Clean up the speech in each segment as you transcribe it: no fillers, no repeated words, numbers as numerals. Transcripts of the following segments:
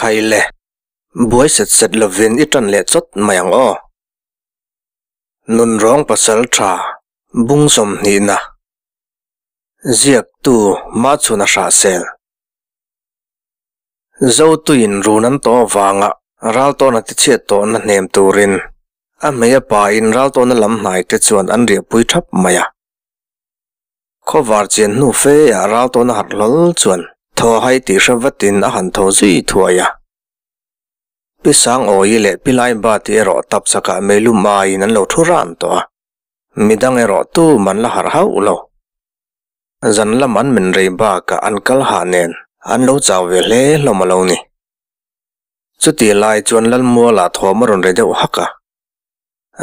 Khai le, buai set set lovin i ṭan leh chawt mai ang aw. Nunrawng pasal ṭha bung sawmhnihna ziaktu Machhuna Hrahsel. Zotuin run an tawh avanga Raltawna tichhiat tawhna hnem turin a hmei a pain Raltawna lam hnai te chuan an riahpui ṭhap mai a. Khawvar chian hnu fe ah Raltawna harh hlawl chuan thaw hai tih hre vatin a han tho zui thuai a. Pi Sangawi leh Pi Laibati erawh tap chakah meilum aiin an lo thu ran tawh a, midang erawh tum an la harh hauh lo. Zan lam an men rei bakah an kal hah nen an lo chau ve hle hlawm a lo ni. Chuti lai chuan Lalmuala thawm a rawn ri deuh hak a.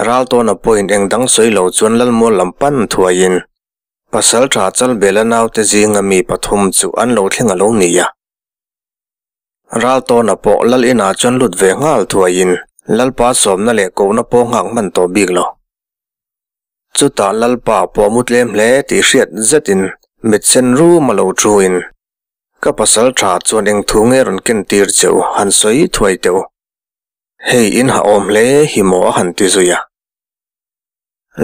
Raltawna pawhin eng dang sawi lo chuan Lalmual lam pan thuaiin Pasalṭha Chalbela naute zinga mi pathum chu an lo thleng a lo ni a. Raltawna pawh Lal inah chuan lut ve nghal thuaiin Lalpa sawmna leh kohna pawh nghak hman tawh bik lo. Chutah Lalpa pawh mu tlem hle tih hriat zetin mit sen rum a lo thuin, Ka pasalṭha chuan eng thu nge rawn kentir che u han sawi thuai teh u. Hei in ha awm hle hi maw a han ti zui a.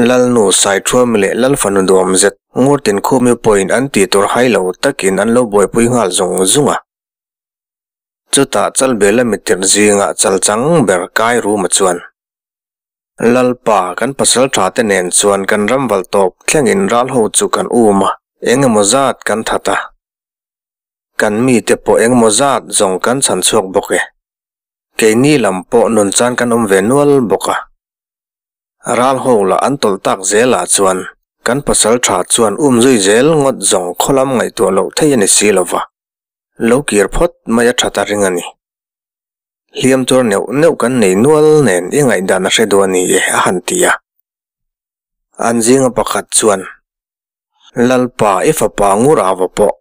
Lalnu Saithuami leh Lalfanu duam zet Ngurtin Khumi pawhin an tih tur hai lo takin an lo buaipui nghal zung zung a. Chutah Chalbela mittirh zingah chalchang ber kai Ruma chuan, Lalpa, kan pasal tha te nen chuan kan ram val tawp thlengin ral ho chu kan um a, eng emaw zat kan that a. Kan mite pawh eng emaw zat zawng kan chhan chhuak bawk e. Keini lam pawh nun chan kan awm ve nual bawk a. Ral ho lah an tawlh tak zelah chuan kan pasal tha chuan um zui zel ngawt zawng khawlam ngaihtuah loh thei a ni si lo va, lo kir phawt mai a that a ring a ni. Hliam tuar neuh neuh kan nei nual nen i ngaihdan a hre duh a ni e a han ti a. An zinga pakhat chuan, Lalpa i fapa ngur ava pawh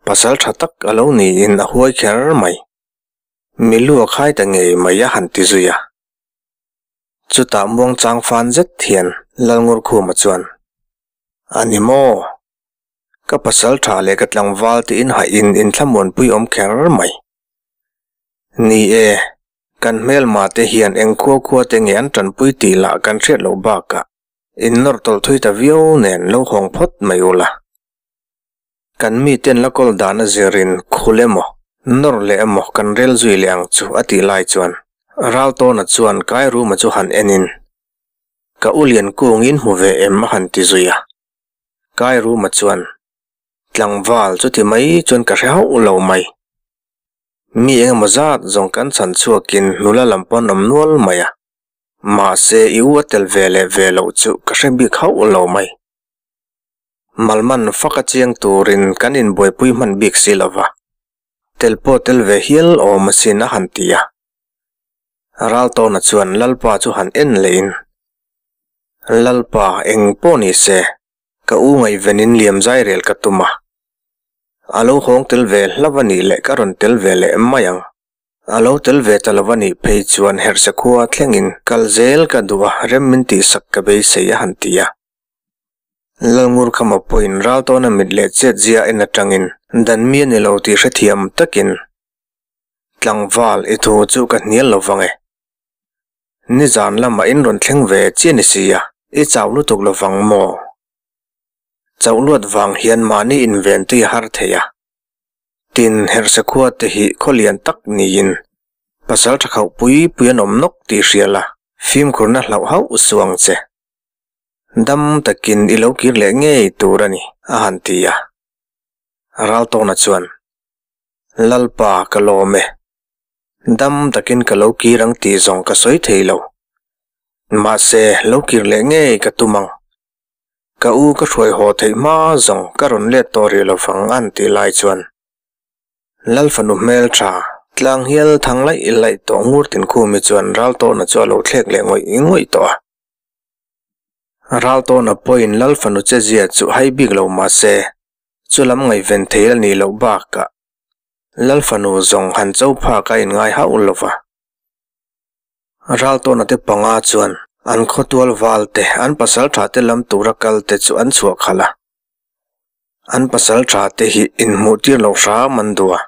pasal tha tak a lo niin a huai kher mai. Milu a khai ta ngei mai a han ti zui a. Chutah muangchang fan zet hian Lalngurkhuma chuan, A ni maw? Ka pasal tha leh ka tlangval te inhaih in inthlamuanpui awm kher mai. Ni e, kan hmelma te hian eng khua khua te nge an tanpui tih lah kan hriat loh bakah in nawr tawlh thui ta viau nen lo hawng phawt mai ula. Kan miten la kawl dan a zirin khul emaw, nawr leh emaw kan rel zui leh ang chu a tih lai chuan Raltawna chuan Kairuma chu han enin, Ka u lian kungin hmu ve em a han ti zui a. Kairuma chuan, Tlangval chuti mai chuan ka hre hauh lo mai. Mi engemaw zat zawng kan chhan chhuakin nula lam pawn awm nual mai a. Mahse i u a tel ve leh ve loh chu ka hre bik hauh lo mai. Malman fak a chiang turin kan inbuaipui hman bik si lo va, tel pawh tel ve hial awm asin a han ti a. Raltawna chuan Lalpa chu han en lehin, Lalpa, eng pawh ni se, ka u ngaihvenin liam zai rel ka tum a. A lo hawng tel ve hlauh a nih leh ka rawn tel ve leh mai ang. A lo tel ve ta lo a nih phei chuan herhse khua thlengin kal zel ka duh a, rem min tihsak ka beisei a han ti a. Lalngurkhama pawhin Raltawna mit leh chet zia en atangin dan mi a ni lo tih hrethiam takin tlangval i thu chu ka hnial lo vang e. Nizan lamah in rawn thleng ve chiah ni sia, i chau lutuk lo vang maw? Chauh luat vang hian mahni inven tui a har thei a. Tin, herhse khua te hi khaw lian tak niin pasal tha khauh pui pui an awm nawk tih hria la, fimkhurna hlauh hauh suh ang che. Dam takin i lo kir leh ngei tur a ni, a han ti a. Raltawna chuan, Lalpa, ka lawm e. Dam takin ka lo kir ang tih zawng ka sawi thei lo. Mahse, lo kir leh ngei ka tum ang. Ka u ka hruai haw theih hma zawng ka rawn let tawh rih lo vang a han tih lai chuan, Lalfanu hmeltha, tlang hial thang laih laih tawh ngur tinkhumi chuan Raltawna chu a lo thlek leh ngawih ngawih tawh a. Raltawna pawhin Lal fanu che zia chu hai bik lo mah se, chu lam ngaihven thei a nih loh bakah Lal fanu zawng han cho phak a inngai hauh lo va. Raltawna te panga chuan an khawtual val te, an pasal tha te lam tura kal te chu an chhuah khalh a. An pasal tha te hi inhmuh tir loh hram an duh a.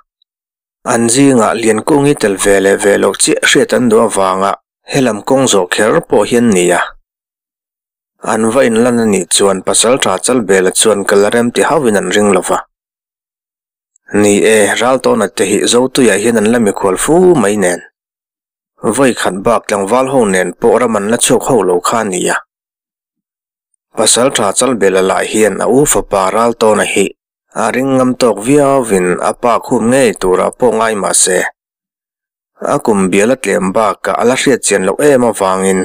An zingah Liankungi tel ve leh ve loh chiah hriat an duh avanga helam kawng zawh kher pawh hian ni a. An va inlan a nih chuan Pasalṭha Chalbela chuan kal a rem ti hauhin an ring lo va. Ni e, Raltawna te hi Zotuiah hian an la mikhual fu mai nen. Vawi khat bak tlangval ho nen pawh ram an la chhuak ho lo kha a ni a. Pasalṭha Chalbela lah hian a u fapa Raltawna hi A ring ngam tawk viauin a pa khum ngei turah pawh ngai mah se, a kum bial a tlem bakah a la hriat chian loh em avangin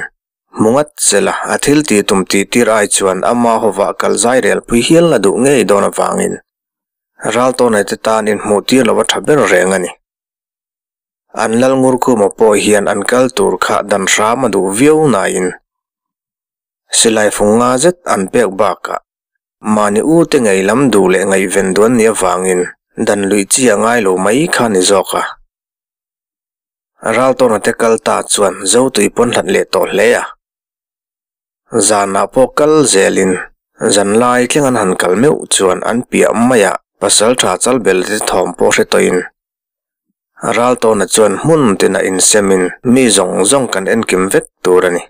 hmu ngat sela a thil tih tum tih tir ai chuan ama hovah kal zai rel pui hial la duh ngei dawn avangin Raltawnai te tan inhmuh tir loh a tha ber reng a ni. An lal Ngurkhuma pawh hian an kal tur kha dan hram a duh viau nain silai fung nga zet an pek bakah Mahni u te ngei lam duh leh ngaihven duan nih avangin dan luih chi a ngai lo mai kha ni zawk a. Raltawna te kal ta chuan Zotui pawn hlat leh tawh hle a. Zanah pawh kal zelin zanlai thleng an han kal meuh chuan an piah maiah Pasaltha Chalbel te thawm pawh hre tawhin Raltawna chuan hmun tinah insemin mi zawng zawng kan enkim vek tur a ni.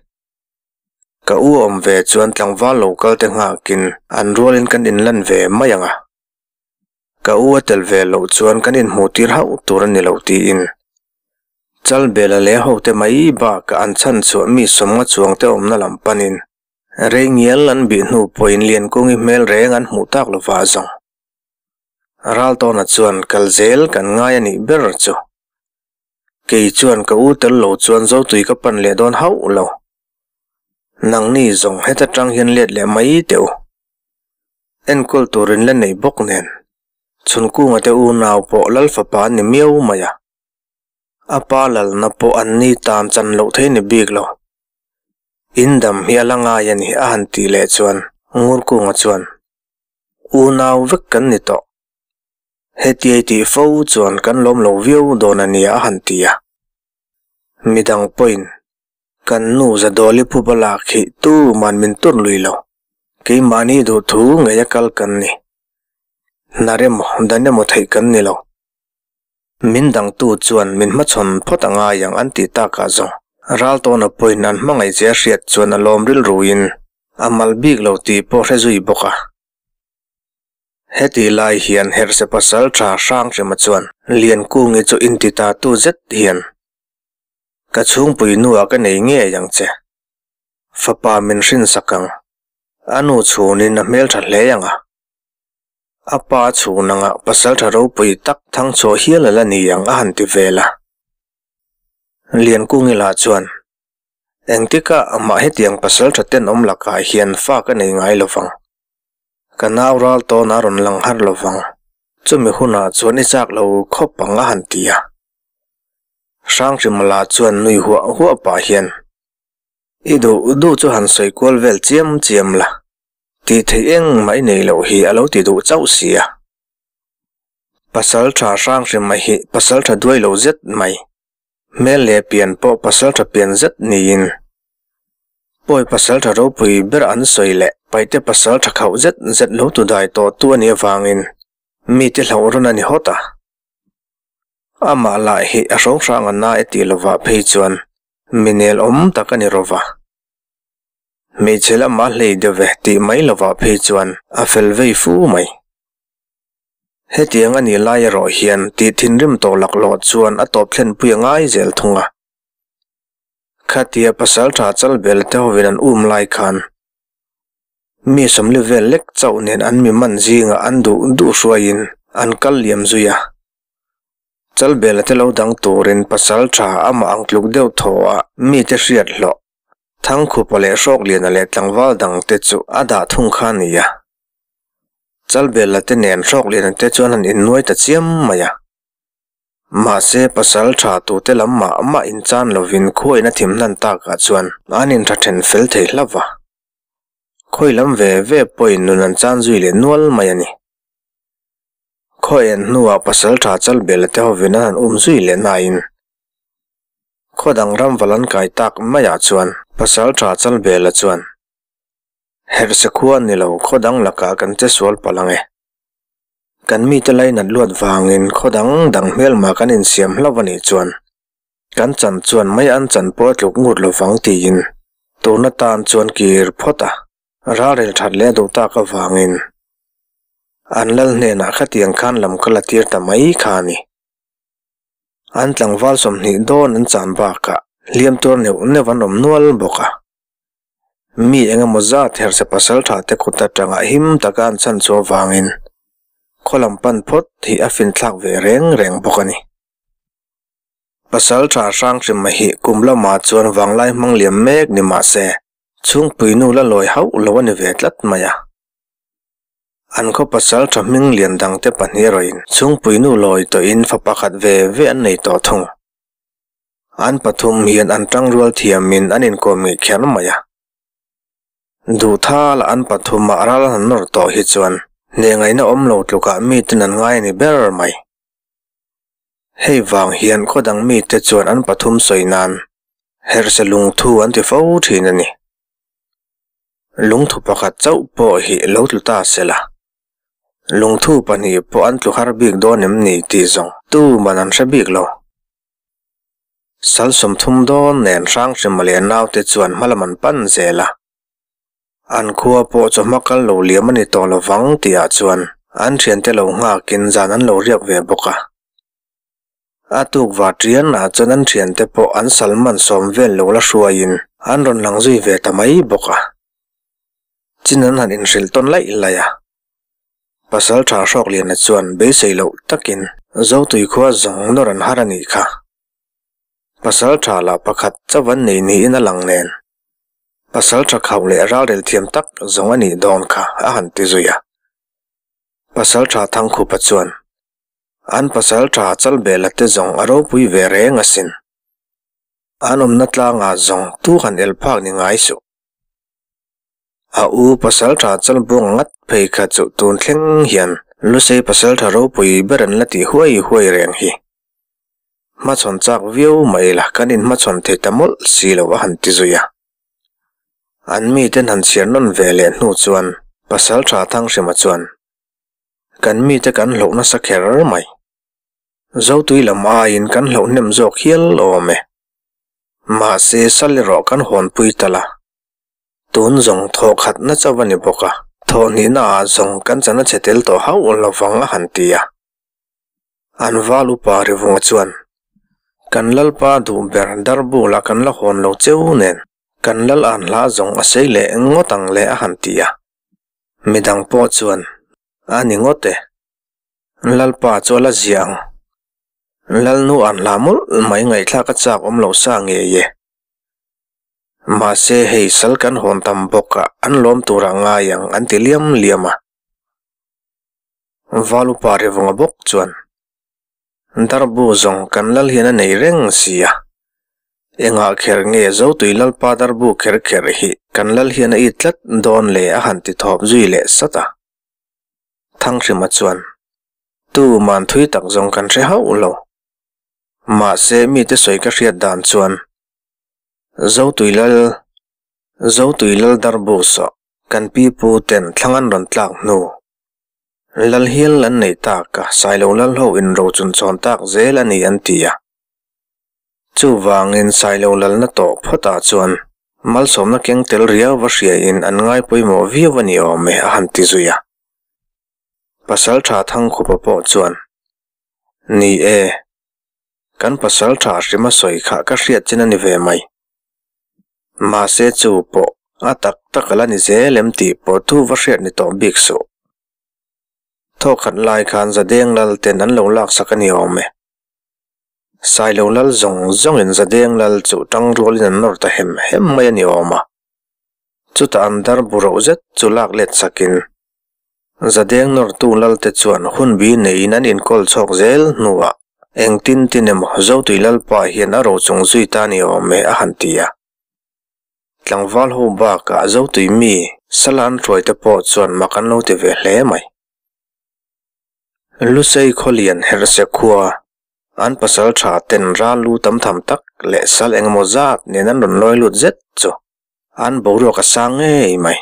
Ka u awm ve chuan tlangval lo kal te nghakin an rualin kan inlan ve mai ang a. Ka u a tel ve loh chuan kan inhmuh tir hauh tur a ni lo tiin Chalbela leh hote mai bakah an chhan chhuah mi sawmnga chuang te awmna lam panin rei ngial an bih hnu pawhin Liankungi hmel reng an hmuh tak lova zawng. Raltawna chuan kal zel kan ngai a nih ber chu. Kei chuan ka u tel lo chuan Zotui ka pan leh dawn hauh lo. Nangni zawng heta tang hian let leh mai teh u. Enkawl turin la nei bawk nen, Chhunkunga te unau pawh Lal fapa an ni miau mai a. A pa lalna pawh an ni tan chan loh thei ni bik lo. In dam hi a la ngai a ni a han tih leh chuan Ngurkunga chuan, Unau vek kan ni tawh. Hetiai tih fo chuan kan lawm lo viau dawn a nia a han ti a. Midang pawhin kan nu Zadawli phuba lak hi tuman min tur lui lo. Keimahni duhthu ngei a kal kan ni. Hnar emaw dan emaw theih kan ni lo. Min dangtu chuan min hmachhawn phawt a ngai ang an tih takah zawng Raltawna pawhin an hmangaih che a hriat chuan a lawm rilruin a mal bik lo tih pawh hre zui bawk a. Hetih lai hian Herhse pasal tha Hranghrima chuan Liankungi chu inti ta tu zet hian, Ka chhungpui nuah ka nei ngei ang che. Fapa min hrinsak ang. A nu chhunin a hmeltha hle ang a. A pa chhun anga pasal tha ropui tak thangchhuah hial a la ni ang a han ti vel a. Liankungi lah chuan, Engtikah amah hetiang pasal tha tenawm lakah hian fa ka nei ngai lovang. Ka nau ral tawn a rawn lang har lo vang. Chumi hunah chuan i chak lo khawp ang a han ti a. Hranghrima lah chuan nui huah huah pah hian, I duh duh chu han sawi kual vel chiam chiam la, tih theih eng mah i nei loh hi a lo ti duh chauh si a. Pasal tha Hranghrima hi pasal tha duai lo zet mai. Hmel leh pian pawh pasal tha pian zet niin Pawi pasal tha ropui ber an sawi leh paihte pasal tha khauh zet zet lo tu dai tawh tu a nih avangin mite hlauh rawn a ni hawt a. Amah lah hi a hranghrang a na e tih lovah phei chuan mi nel awm tak a ni rawva. Hmeichhe lamah hlei deuh ve tih mai lovah phei chuan a fel vei fu mai. Hetiang a nih lai erawh hian tih thinrim tawh laklawh chuan a tawp thlenpui a ngai zel thung a. Khatia pasaltha chalbel te hovin an um lai khan mi sawmli vel lek chauh nen an mi man zingah an duh duh hruaiin an kal liam zui a. Chalbela te lo dang turin pasaltha amah ang tluk deuh thaw ah mite hriat hlawh Thangkhupa leh Hrawkliana leh tlangval dang te chu a dah thung kha a ni a. Chalbela te nen Hrawkliana te chuan han innuai ta chiam mai a. Mahse, pasal tha tute lam mah mah inchan lovin khuain a thim hnan takah chuan an intha then fel thei hlauh va. Khawi lam ve ve pawhin nun an chan zui leh nual mai a ni. Khawi en hnuah pasal tha chalbela te hovin an han um zui leh nain khaw dang ram val an kai tak maiah chuan pasal tha chalbela chuan Herhse khua ni lo khaw dang lakah kan che sual palh ang e. Kan mite lainat luat vangin khaw dang dang hmelma kan insiam hlauh a nih chuan kan chan chuan mai an chan pawh a tluk ngut lovang tiin tun atan chuan kir phawt a ralrel that leh a duh tak avangin an lal hnenah khatiang khan lam kha la tir ta mai kha a ni. An tlangval 20 dawn an chan bakah hliam tuar neuh neuh an awm nual bawk a. Mi eng emaw zat herhse pasaltha te kut atanga him taka an chhan chu avangin khaw lam pan phawt hi a finthlak ve reng reng bawk a ni. Pasaltha Hranghrima hi kum lamah chuan vanglai hmang liam mek ni mah se chhungpui nu la lawi hauh lo a ni ve tlat mai a. An khaw pasaltha hming lian dangte pahnih erawhin chhungpui nu lawi tawhin fa pakhat ve ve an nei tawh thung. An pathum hian an tangrual thiamin an inkawm ngei kher mai a. Duhthala an pathuma ral an han nawr tawh hi chuan hnengaihna awm lo tlukah miten an ngai a ni ber mai. Hei vang hian khaw dang mite chuan an pathum sawi nan herhse lungthu an ti fo thin a ni. Lungthu pakhat chauh pawh hi lo tlu ta se la. Lungthu pahnih pawh an tlu har bik dawn em ni tih zawng tuman an hre bik lo. Sal 30 dawn nen Hranghrima leh naute chuan hmalam an pan zel a. An khua pawh chawhma kal lo liam a ni tawh lovang tihah chuan an thiante lo nghakin zan an lo riak ve bawk a. A tuk va tianah chuan an thiante pawh an sal man sawm vel lo la hruaiin an rawn lang zui ve ta mai bawk a. Chin an han inhrilh tawn laih laih a. Pasaltha Hrawkliana chuan beisei loh takin Zotui khua zawng nawr an har a nih kha. Pasaltha lah pakhat chauh an nei niin a lang nen. Pasaltha khauh leh ralrel thiam tak zawng a nih dawn kha a han ti zui a. Pasaltha Thangkhupa chuan, An pasaltha Chalbela te zawng a ropui ve reng asin. An awmna tlangah zawng tu han el phak ni ngai suh. A u pasaltha Chalbuang ngat phei kha chu tun thleng hian Lusei pasaltha ropui ber an la ti huai huai reng hi. Hmachhawn chak viau mai la kan inhmachhawn thei ta mawlh si lo a han ti zui a. An miten han chhiar nawn ve leh hnu chuan pasaltha Thanghrima chuan, Kan mite kan hlauh nasa kher mai. Zotui lam aiin kan hlauh hnem zawk hial awm e. Mahse sal erawh kan hawnpui ta la. Tun zawng thawh khatna chauh a ni bawk a, thawh hnihna ah zawng kan chan a chhe tel tawh hauh lovang a han ti a. An val upa Rivunga chuan, Kan Lalpa duh ber darbu lah kan la hawn lo cheu nen, kan Lal an hla zawng a sei leh ngawt ang le a han ti a. Midang pawh chuan, A ni ngawt e. Lalpa chu a la ziah ang. Lalnu an hla mawlh mai ngaihthlak a chak awm lo sa ngei e. Mahse hei sal kan hawn tam bawk a, an lawm tur ah ngai ang an ti liam liam a. Valupa Revunga bawk chuan, Darbu zawng kan lal hian a nei reng si a. Engah kher nge Zotui Lalpa darbu kher kher hi kan lal hian a it tlat dawn le a han ti thawp zui leh sat a. Thanghrima chuan, Tu man thui tak zawng kan hre hauh lo. Mahse mite sawi ka hriat dan chuan Zotui Lal, Zotui Lal Darbu saw kan pi pu ten thlang an rawn tlak hnu. Lal hial an neih tak a, Sailo Lal ho in ro chun chhawn tak zel a ni an ti a. Chuvangin Sailo Lalna tawh phawtah chuan malsawmna keng tel riau va hriain an ngai pawimawh viau a ni awm e a han ti zui a. Pasaltha Thangkhupa pawh chuan, Ni e, Kan pasal tha hrima sawi kha ka hriat chin a ni ve mai. Mahse chu pawh a tak tak a la ni zel em tih pawh thu va hriat ni tawh bik suh. Thawkhat lai khan Zadeng Lal ten an lo laksak a ni awm e. Sailo Lal zawng zawngin Zadeng Lal chu tangrualin an nawr ta hem hem mai a ni awm a. Chutah an dar bu roh zet chu lak let sakin Zadeng nawrtu Lalte chuan hunbi neiin an inkawl chhawk zel hnuah engtin tin emaw Zotui Lalpa hian a rochung zui ta ni awm e a han ti a. Tlangval ho bakah Zotui mi sala an hruaite pawh chuan mak an lo ti ve hle mai. Lusei khawlian herhse khua an pasal tha ten ral lu tam tham tak leh sal engemaw zat nen an rawn lawi lut zet chu an boruak a sang ngei mai.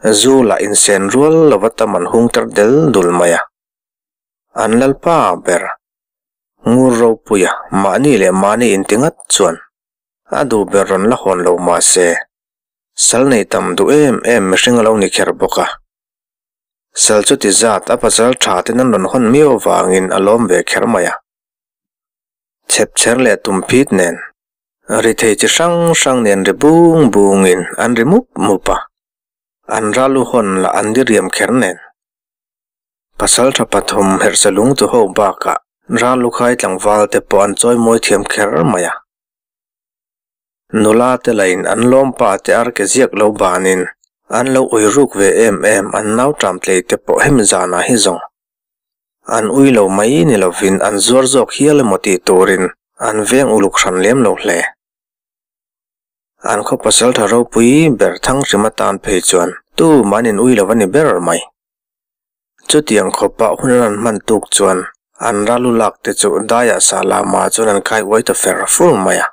Zu lah insen rual lova tam an hung tar del dul mai a. An lalpa ber, Ngur Ropuia mahni leh mahni inti ngat chuan a duh ber rawn la hawn lo mah se, sal nei tam duh em em mihring a lo ni kher bawk a. Sal chuti zat a pasal tha ten an rawn hawn miau avangin a lawm ve kher mai a. Chhepchher leh tumphit nen, ri thei chi hrang hrang nen ri bung bungin an ri mup mup a, an ral u hawn lah an diriam kher nen. Pasaltha pathum herhse lungtu ho bakah ral lukhai tlangval te pawh an chawi mawi thiam kher mai a. Nula te lain an lawmpa te arke ziak lo banin an lo ui ruk ve em em an nau ṭam tlei te pawh hemi zanah hi zawng an ui lo mai ni lovin an zuar zawk hial emaw tih turin an veng uluk hran lem lo hle. An khaw pasaltha ropui ber Thanghrima tan phei chuan tuman in ui lo a ni ber mai. Chutiang khawpa hun an hman tuk chuan an ralu lak te chu daiah sa lama chuan an khai uai ta fer fur mai a.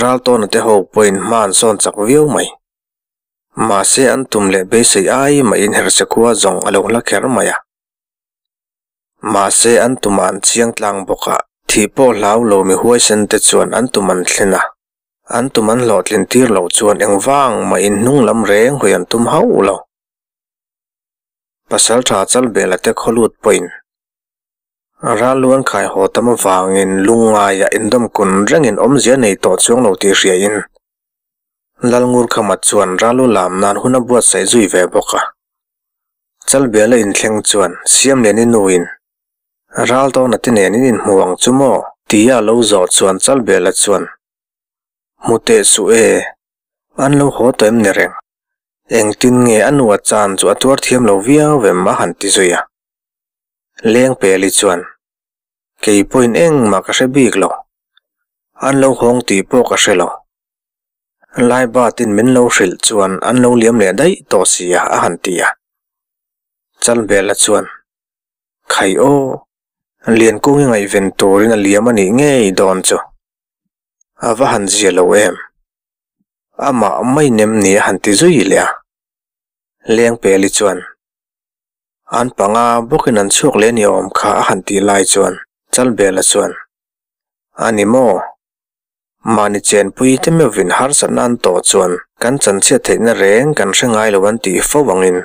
Raltawna te ho pawhin hma an sawn chak viau mai. Mahse an tum leh beisei ai mahin herhse khua zawng a lo hla kher mai a. Mahse an tumah an chiang tlang bawk a, thih pawh hlau lo mi huaisen te chuan an tum an thlen a. An tum an hlawhtlin tir loh chuan engvang mahin hnung lam reng hawi an tum hauh lo. Pasal tha Chalbela te khawlut pawhin ral lu an khai haw tam avangin lungngaia indawm kun rengin awmzia nei tawh chuang lo tih hriain Lalngurkhama chuan ral lu lam nan hun a buatsaih zui ve bawk a. Chalbela inthleng chuan Siamliani nuin ral tawna te nen in inhmu ang chu maw? Tia lo zawh chuan Chalbela chuan Hmu teh suh e, an lo haw tawh em ni reng? Engtin nge a nu a chan chu a tuar thiam lo viau vem a han ti zui a. Lengpeli chuan, Kei pawhin engmah ka hre bik lo. An lo hawng tih pawh ka hre lo. Laibatin min lo hrilh chuan an lo liam leh daih tawh si a a han ti a. Chalbela chuan, Khai aw, Liankungi ngaihven turin a liam a nih ngei dawn chu. A va han zia lo em. Amah mai nem ni a han ti zui leh a. Lengpeli chuan, An panga bawkin an chhuak leh ni awm kha a han tih lai chuan Chalbela chuan, A ni maw? Mahni chenpui te meuhvin harsatna an tawh chuan kan chanchhiat theihna reng kan hre ngai lo an tih fo angin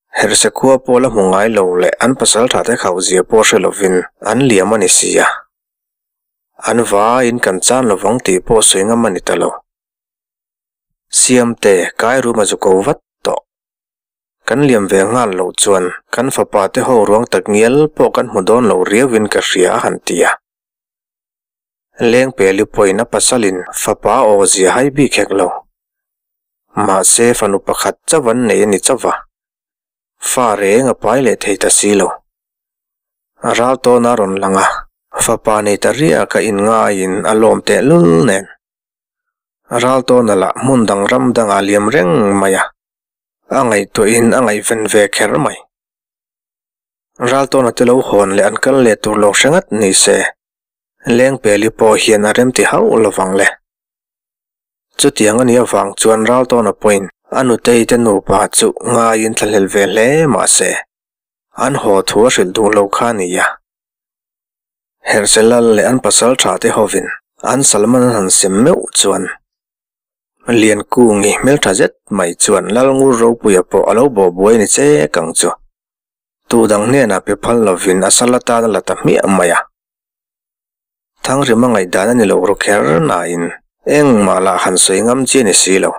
Herhse khua pawh la hmu ngai lo leh an pasaltha te khauhzia pawh hre lovin an liam a ni si a. An vaiin kan chan lovang tih pawh sawi ngam a ni ta lo. Siamte, kai rum a zu ko vat tawh. Kan liam ve nghal loh chuan kan fapa te ho ruang tak ngial pawh kan hmu dawn lo riauin ka hria a han ti a. Lengpeli pawhin a pasalin fapa aw zia hai bik hek lo. Mahse fanu pakhat chauh an nei a ni chauh va. Fa reng a pai leh thei ta si lo. A ral tawn a rawn lang a, fapa nei ta riak a inngaiin a lawm tehlul nen. A ral tawn a lah hmun dang ram dangah liam reng mai a, a ngaihtuahin a ngaihven ve kher mai. Ral tawna te lo hawn leh an kal leh tur lo hre ngat ni se, Lengpeli pawh hian a remti hauh lovang le. Chutiang a nih avang chuan ral tawna pawhin a nutei te nupa chu ngaiin thlahlel ve hle mah se, An haw thu a hrilh duh lo kha a ni a. Herhse lal leh an pasal tha te hovin an Salman an han sem meuh chuan Liankungi hmeltha zet mai chuan Lal Ngur Ropuia pawh a lo bawh buai ni chek ang chu. Tu dang hnenah pe phal lovin a sal atan a la ta hmiah mai a. Thangrima ngaihdan a ni lo ru kher nain engmah lah han sawi ngam chi a ni si lo.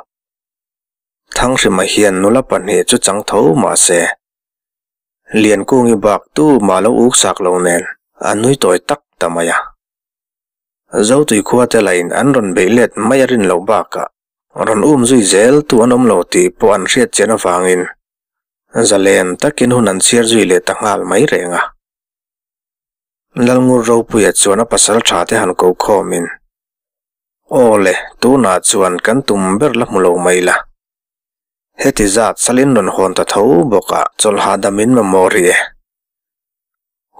Thanghrima hian nula pahnih chu chang tho mah se Liankungi bak tu mah lo uk sak lo nen a nui tawi tak ta mai a. Zotui khua te lain an rawn beih let mai a rin loh bakah rawn um zui zel tu an awm lo tih pawh an hriat chian avangin zalen takin hun an chhiar zui leh ta nghal mai reng a. Lalngur Ropuia chuan a pasal tha te han ko khawmin, Aw le, tunah chuan kan tum ber la hmu lo mai la. Heti zat salin rawn hawn ta tho bawk a, chawlh hahdam in mamawh rih e.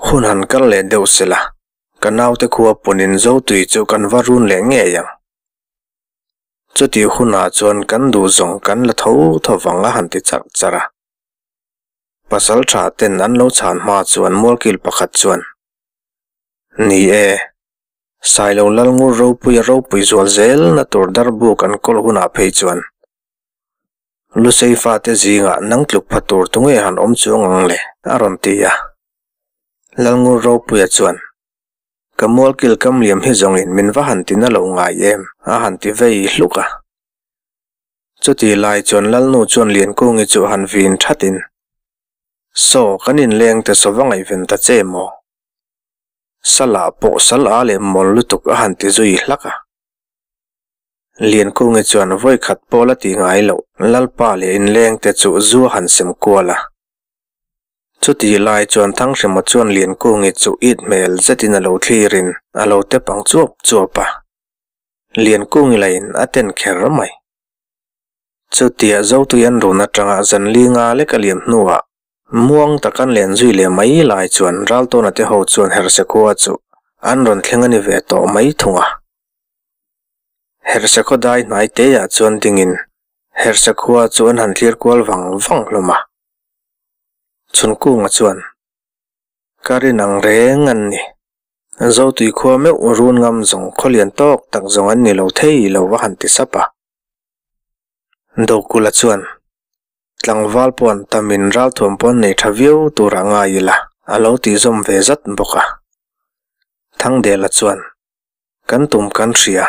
Hun han kal leh deuh sela, ka naute khua punin Zotui chu kan va run leh ngei ang. Chutih hunah chuan kan duh zawng kan la tho tho vang a han ti charh charh a. Pasalṭha ten an lo chhan hma chuan mualkil pakhat chuan, Ni e, Sailo Lalngur ropuia ropui zual zelna tur darbuk an kawl hunah phei chuan Lusei fate zingah nang tluk pha tur tunge han awm chuang ang le? a rawn ti a. Lalngur ropuia chuan, Ka mualkil kam liam hi zawngin min va han ti na lo ngai em? a han ti vei hluk a. Chuti lai chuan Lalnu chuan Liankungi chu han vin thatin, Saw, kan inleng te saw va ngaihven ta che maw? Sala pawh sal a leh mawl lutuk a han ti zui hlak a. Liankungi chuan vawi khat pawh la ti ngai loh Lalpa leh inleng te chu zu a han sem kual a. Chuti lai chuan Thanghrima chuan Liankungi chu it hmel zetin a lo thlirin a lo tep ang chuap chuap a. Liankungi lain a ten kher mai. Chutia Zotui an run atanga zan li nga lek a liam hnuah Muang tak an len zui leh mai lai chuan Raltawna te ho chuan Herhsekhua chu an rawn thleng a ni ve tawh mai thung a. Herhsekhaw dai hnai teiah chuan dingin Herhsekhua chu an han thlir kual vang vang hlawm a. Chhunkunga chuan, Ka rin ang reng an ni. Zotui khua meuh run ngam zawng khawlian tawk tak zawng an ni lo thei lo va han ti sap a. Dokula chuan, Tlangval pawh an tamin ralthuam pawh an nei tha viau tur a ngai ila, a lo tih zawm ve zat bawk a. Thangdela chuan, Kan tum kan hria,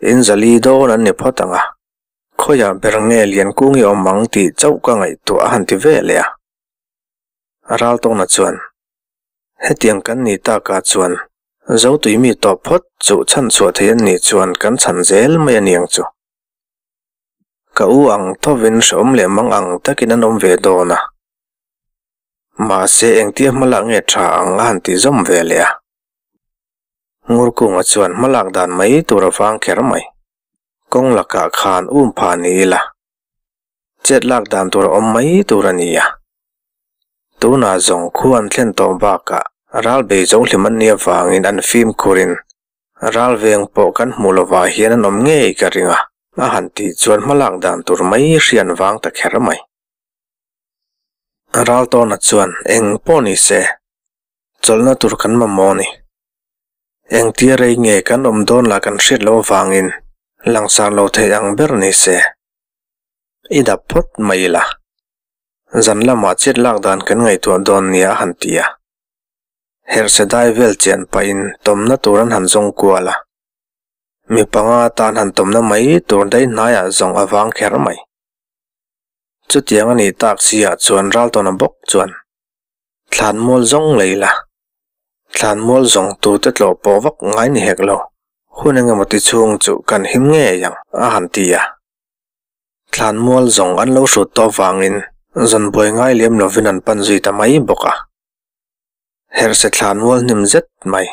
in zali dawn an ni phawt ang a, khawiah ber nge Liankung i awm ang tih chauh ka ngaihtuah a han ti ve leh a. Raltawna chuan, Hetiang kan ni takah chuan Zotui mi tawp phawt chu chhanchhuah thei an nih chuan kan chhan zel mai a niang chu. Ka u ang thovin hrehawm leh mang ang takin an awm ve dawn a. Mahse engtia hmalak nge tha ang a han ti zawm ve leh a. Ngurkunga chuan hmalak dan mai tur a vang kher mai. Kawng lakah khan um pha ni ila. Chet lak dan tur a awm mai tur a ni a. Tunah zawng khu an thlen tawh bakah ral bei zo hlim an nih avangin an fimkhurin Ral veng pawh kan hmuh lovah hian an awm ngei ka ring a, a han tih chuan hmalak dan tur mai hrian vang ta kher mai. Ral tawna chuan eng pawh ni se, chawlhna tur kan mamawh a ni. Engtia rei nge kan awm dawn lah kan hriat loh avangin langsar lo theih ang ber ni se. I dap phawt mai ila, zan lamah chet lak dan kan ngaihtuah dawn nia a han ti a. Herhsedai vel chian pahin tawmna tur an han zawng kual a, mi panga tan han tawmna mai tur daih hnaiah zawng a vang kher mai. Chutiang a nih tak siah chuan Raltawna bawk chuan Thlanmual zawng lei la, Thlanmual zawng tute tlawh pawh vak ngai ni hek lo, hun engemaw ti chhung chu kan him ngei ang a han ti a. Thlanmual zawng an lo hrut tawh vangin zawn buai ngai lem lovin an pan zui ta mai bawk a. Herhse thlanmual hnim zet mai.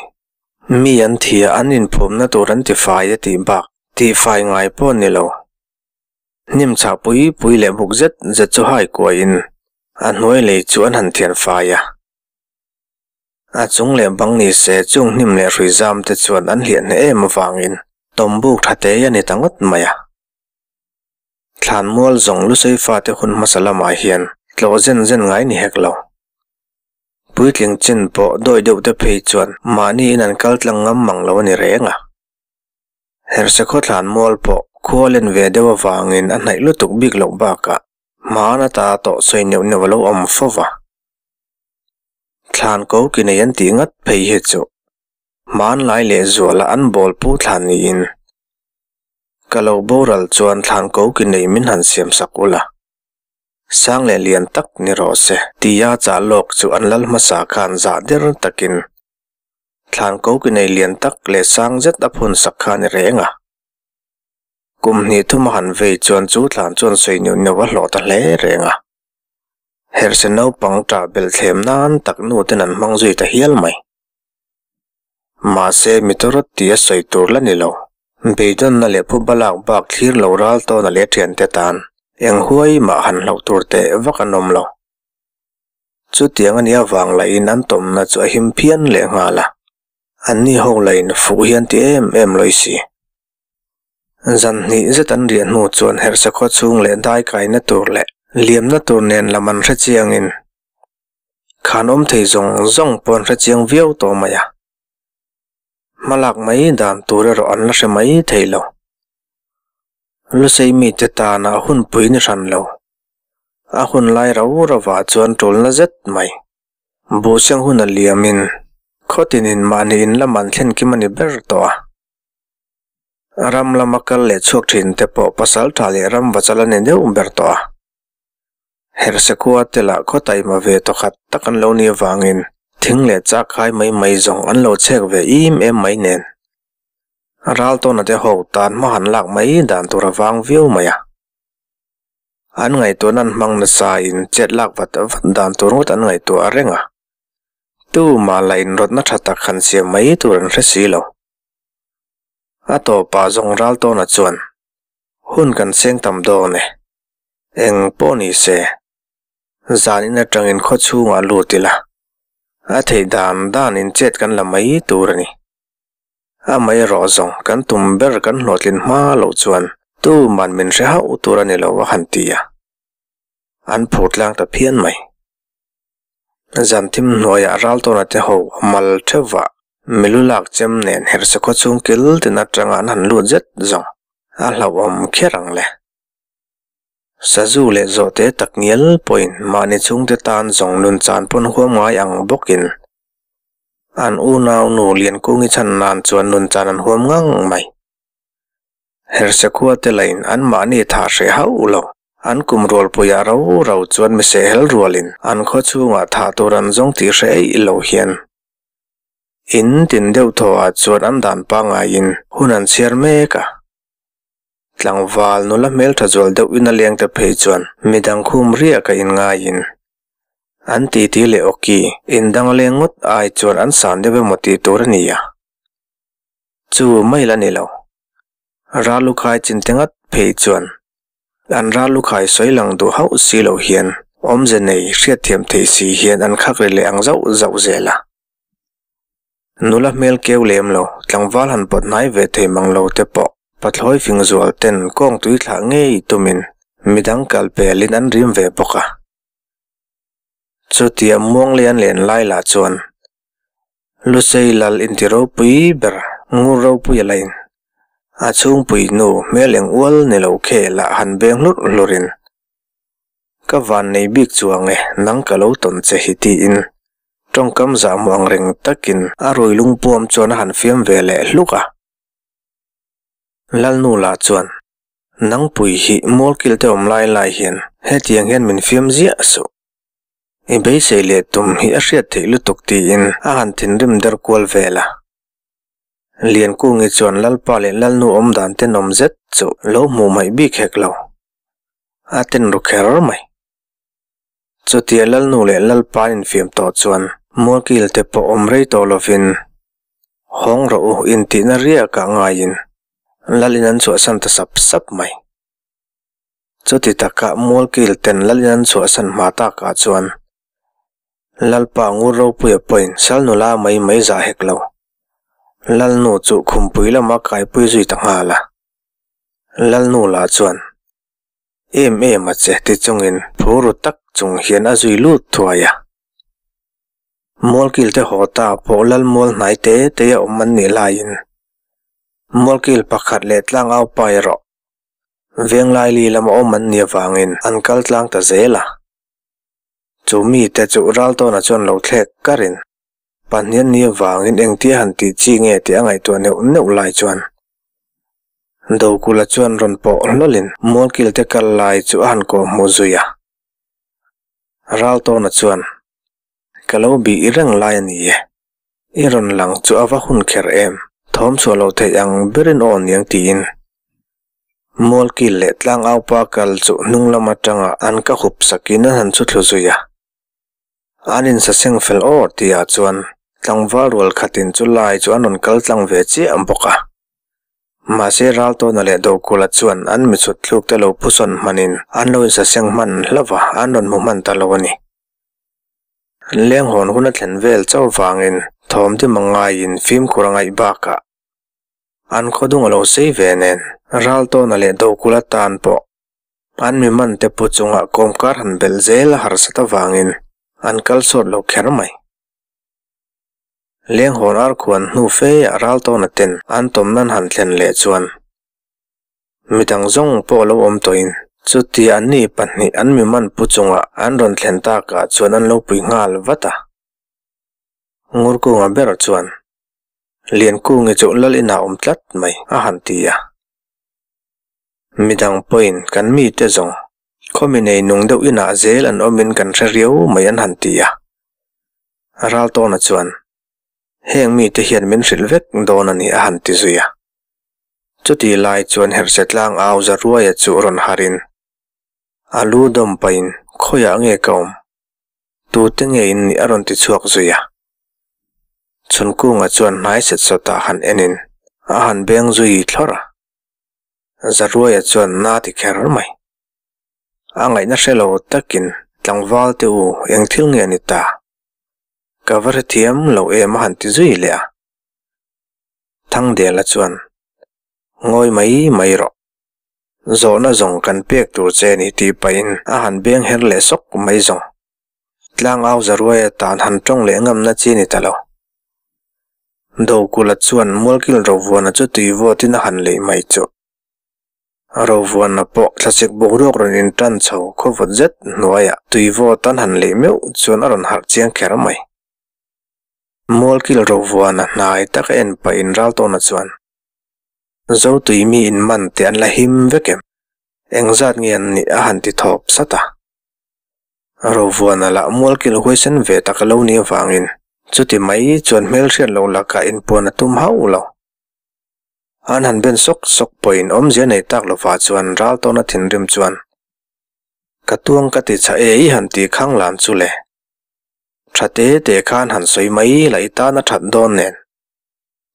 Mi an thia an inphumna tur an tifai a tih bak tihfai ngai pawh ni lo. Hnim chhah pui pui leh buk zet zet chu hai kuaiin a hnuai lei chu an han thian fai a. A chung leh bang ni se chung hnim leh hrui zam te chuan an hliah hneh em avangin tawmbuk tha te a ni ta ngawt mai a. Thlanmual zawng Lusei fate hun hmasa lamah hian tlawh zen zen ngai ni hek lo. Puitling chin pawh dawi deuh te phei chuan mahni in an kal tlang ngam mang lo a ni reng a. Herhse khawthlan mual pawh khua len ve deuh avangin a hnaih lutuk bik loh bakah hmaan ata tawh sawi neuh neuh a lo awm fo va. Thlan ko ki nei an tih ngat phei hi chu hmanlai leh zuala an bawl pu thlan niin ka lo boral chuan thlan ko ki nei min han siam sak ula. Sang leh lian tak ni rawh se, tia chah lawk chu an lal hmasa khan zah der takin thlan ko ki nei lian tak leh sang zet a phun sak kha a ni reng a. Kum hnih thum a han vei chuan chu thlan chuan sawi neuh neuh a hlawh ta hle reng a. Herhse naupang ṭah belh thlem nan tak nu ten an hmang zui ta hial mai. Mahse mitawrawt tia sawi tur la ni lo. Beidawnna leh phuba lak bak thlir lo ral tawna leh thiante tan eng huai mah han hlauh tur teh vak an awm lo. Chutiang a nih avang lahin an tawmna chu a him phian leh nghal a, anni ho lahin fuh hian ti em em lawi si. Zan hnih zet an riah hnu chuan herhse khaw chhung leh dai kaina tur leh liamna tur nen lam an hre chiangin khan awm thei zawng zawng pawh an hre chiang viau tawh mai a. Hmalak mai dan tur erawh an la hre mai thei lo. Lusei mite tana hunpui ni hran lo. A hun lai rau rauvah chuan ṭulna zet mai. Buhsiang hun a liamin khawtinin mahni in lam an thlen kim a ni ber tawh a. Ram lama kal leh chhuak thin te pawh pasal tha leh ram vachal a ni deuh ber tawh a. Herhse khua te lah khaw taima ve tawkhat tak an lo nih avangin thing leh chak khai mai mai zawng an lo chhek ve im em mai nen. Ral tawna te ho tan hma han lak mai dan tur a vang viau mai a. An ngaihtuahna an hmang nasa in chet lak vat vat dan tur ngawt an ngaihtuah reng a. Tumah lah inrawtna tha tak han siam mai tur an hre si lo. A tawpah zawng ral tawna chuan hun kan seng tam dawn e. Eng pawh ni se, zanin atangin khaw chhungah lut ila, a theih dan danin chet kan la mai tur a ni. Amaherawh zawng kan tum ber kan hlawhtlin hma loh chuan tuman min hre hauh tur a ni lo a han ti a. An phur tlang ta phian mai. Zan thim hnuaiah Raltawna te ho a mal theuhvah milu lak chem nen herhse khaw chhung kil tin atanga an han lut zet zawng a hlauhawm kher ang le. Sazu leh zawhte tak ngial pawhin mahni chhungte tan zawng nun chan pawn huam ngai ang bawkin an unau nu Liankungi chhan nan chuan nun chan an huam ngang mai. Herhse khua te lain an mahni thah hreh hauh lo. An kum rualpuiah rau rau chuan mi sehhel rualin an khaw chhungah thah tur an zawng tih hreh eih lo hian in tin deuh thawhah chuan an dan pangaiin hun an chhiar mek a. Tlangval nula hmeltha zual deuh in a leng te phei chuan midang khum riak a inngaiin an titi leh awki indang leng ngawt ai chuan an san deuh emaw tih tur a ni a. Chu mai la ni lo. Ralukhai chinte ngat phei chuan an ralukhai sawi lang duh hauh si lo hian awmze nei hriatthiam thei si hian an khak ri leh ang zauh zauh zel a. Nula hmel keu lem lo, tlangval han pawt hnai ve thei mang lo te pawh pathlawi fing zual ten kawng tui thlah ngei tumin midang kal pelin an rim ve bawk a. Chutia muang lian len lai lah chuan Lusei lal inti ropui ber ngur ropui a lain a chhungpui nu hmel eng ual ni lo khel ah han beng hlurh hlurhin Ka van nei bik chuang e, nang ka lo tawn che hi tiin tawngkam zahmawh ang reng takin a rui lungpuam chuan a han fiam ve leh hluk a. Lalnu lah chuan, Nangpui hi mualkil te awm lai lai hian hetiang hian min fiam ziah suh. I beisei leh tum hi a hriat theih lutuk tiin a han thinrim der kual vel a. Liankungi chuan Lalpa leh Lalnu awmdan tenawm zet chu lo hmuh hmaih bik hek lo. A ten ru kher mai. Chutia Lalnu leh Lalpa an infiam tawh chuan Mualkil te pawh awm rei tawh lovin hawng rawh u intihna riakah ngaiin Lalin an chhuahsan ta sap sap mai. Chuti taka Mualkil ten Lalin an chhuahsan hma takah chuan Lalpa ngur ropuia pawhin sal nula mai mai zah hek lo. Lalnu chu khumpui lama kaipui zui ta nghal a. Lalnu lah chuan em em a che ti chungin phur ru tak chung hian a zui lut thuai a. Mualkil te haw ta pawh lal mual hnai te te a awm an nih laiin Mualkil pakhat leh tlang au pa erawh Venglaili lama awm an nih avangin an kal tlang ta zel a. Chu mite chu Raltawna chuan lo thlek karin Pahnian ni avangin engtia han tih chi nge tih a ngaihtuah neuh neuh lai chuan Dokula chuan rawn pawh hlawlin Mualkil te kal lai chu a han kawh hmuh zui a. Raltawna chuan, Ka lo bih reng lai a ni e. I rawn lang chu a va hun kher em, thawm chhuah loh theih ang berin aw niang tiin Mualkil leh Tlangaupa kal chu hnung lam atanga an ka hup sakin an han chu thlu zui a. An insaseng fel awr tihah chuan tlangval rual khatin chu lai chu an rawn kal tlang ve chiah bawk a. Mahse Raltawna leh Dokula chuan an mi chhut thluk te lo phusawn hmanin an lo insaseng hman hlauh a, an rawn hmu hman ta lo a ni. Lenghawn hun a thlen vel chauh vangin thawm dim a ngaiin fimkhur a ngaih bakah. An khawdung a lo sei ve nen, Raltawna leh Dokula tan pawh an mi man te pu chunga kawmkar han belh zel a harsat avangin an kal sawt lo kher mai. Lenghawn ar khuan hnu fe ah Raltawna ten an tawm nan han thlen leh chuan midang zawng pawh lo awm tawhin chutia anni pahnih an mi man pu chunga an rawn thlen takah chuan an lo pui nghal vat a. Ngurkunga ber chuan Liankungi chu lal inah awm tlat mai a han ti a. Midang pawhin kan mite zawng khawmi nei nung deuh inah zel an awmin kan hre riau mai an han ti a. Raltawna chuan, Heng mite hian min hrilh vek dawn a ni a han ti zui a. Chuti lai chuan Herhse tlang au Zaruaia chu rawn harin a lu dawm pahin khawiah nge ka awm? Tute nge in nih a rawn ti chhuak zui a. Chhunkunga chuan hnai set sawtah han enin a han beng zui thlawrh a. Zaruaia chuan na ti kher mai. A ngaihna hre lo takin tlangval te u eng thil nge a ni ta? Ka va hrethiam lo em a han ti zui leh a. Thangdela chuan ngawi mai mai rawh. Zawhna zawng kan pek tur che ni tih pahin a han beng her leh sawk mai zawng. Tlangau Zaruaia tan han tawng leh ngamna chi ni ta lo. Dokula chuan Mualkil Rovuana chu tui vawtin a han leih mai chu. Rovuana pawh thlasik boruak rawn intan chho khawvawt zet hnuaiah tui vawt an han leih meuh chuan a rawn harh chiang kher mai. Mualkil Rovuana hnai taka en pahin Raltawna chuan Zotui mi in man teh an la him vek em? Engzat nge an nih a han ti thawp sat a. Rovuana lah mualkil huaisen ve tak a lo ni avangin chuti mai chuan hmelhriat loh lakah inpuan a tum hauh lo. An han ben sawk sawk pawhin awmzia nei tak lovah chuan Raltawna thinrim chuan, Ka tuang ka ti chah e i han ti khang lan chu le. Tha te te khan han sawi mai la i tan a that dawn nen.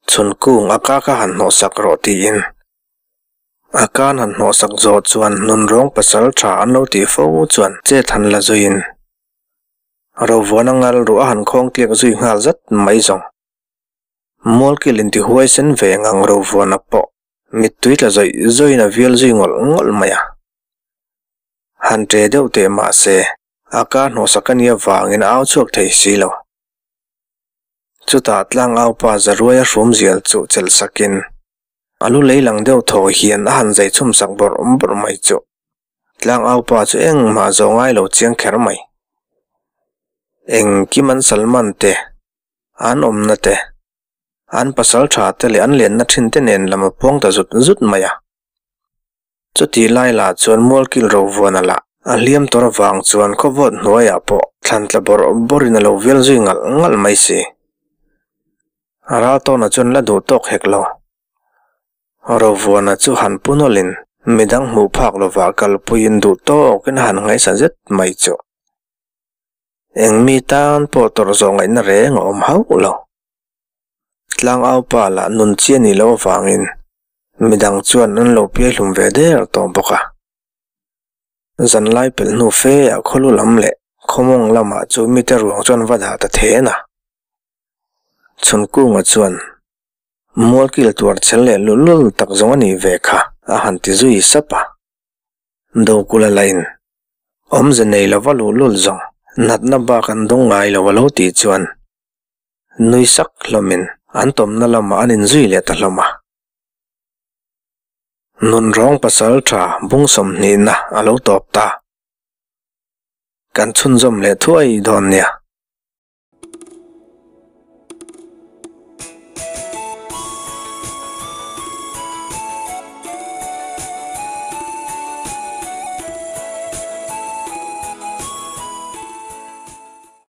Chhun kung a ka kha han hnawhsak rawh tiin a kan han hnawhsak zawh chuan nunrawng pasal tha an lo tih fo chuan chet han la zuiin Rovuana ngal ruah a han khawng tliak zui nghal zat mai zawng. Mualkil inti huaisen ve ngang Rovuana pawh mittui tla zawih zawihin a vial zui ngawlh ngawlh mai a. Han ṭe deuh teh mah se a ka hnawhsak a nia vangin a au chhuak thei si lo. Chutah tlangaupa Zaruaia hrumzial chu chelh sakin a lu lei lang deuh thaw hian a han zai chhum sak bawrh bawrh mai chu. Tlangaupa chu engmah zawh ngai lo chiang kher mai. Engkim an Salman te, an awmna te, an pasal tha te leh an lenna thin te nen lam a puang ta zut zut mai a. Chutih lai lah chuan Mualkil Rovuana lah a hliam tawr avang chuan khawvawt hnuaiah pawh thlan tla bawrh bawrhin a lo vial zui ngalh ngalh mai si. A Raltawna chuan la duh tawk hek lo. Rovuana chu han pu nawlhin midang hmuh phak lovah kalpuiin duh tawkin a han ngaihsa zet mai chu. Eng mi tan pawh tawrh zawh ngaihna reng a awm hauh lo. Tlangaupa lah nun chi a nih loh avangin midang chuan an lo piai hlum ve der tawh bawk a. Zanlai pelh hnu fe ah khawlu lam leh khawmawng lamah chu mite ruang chuan va dah ta then a. Chhunkunga chuan Mualkil tuar chhel leh lul lul tak zawng a nih ve kha a han ti zui sap a. Dokula lain awmze nei lova luh lul zawng natna bak an dawng ngai lo a lo tih chuan Nui sak hlawmin an tawmna lamah an inzui leh ta hlawm a. Nunrawng pasal tha bung sawmhnihna a lo tawp ta. Kan chhunzawm leh thuai dawn nia.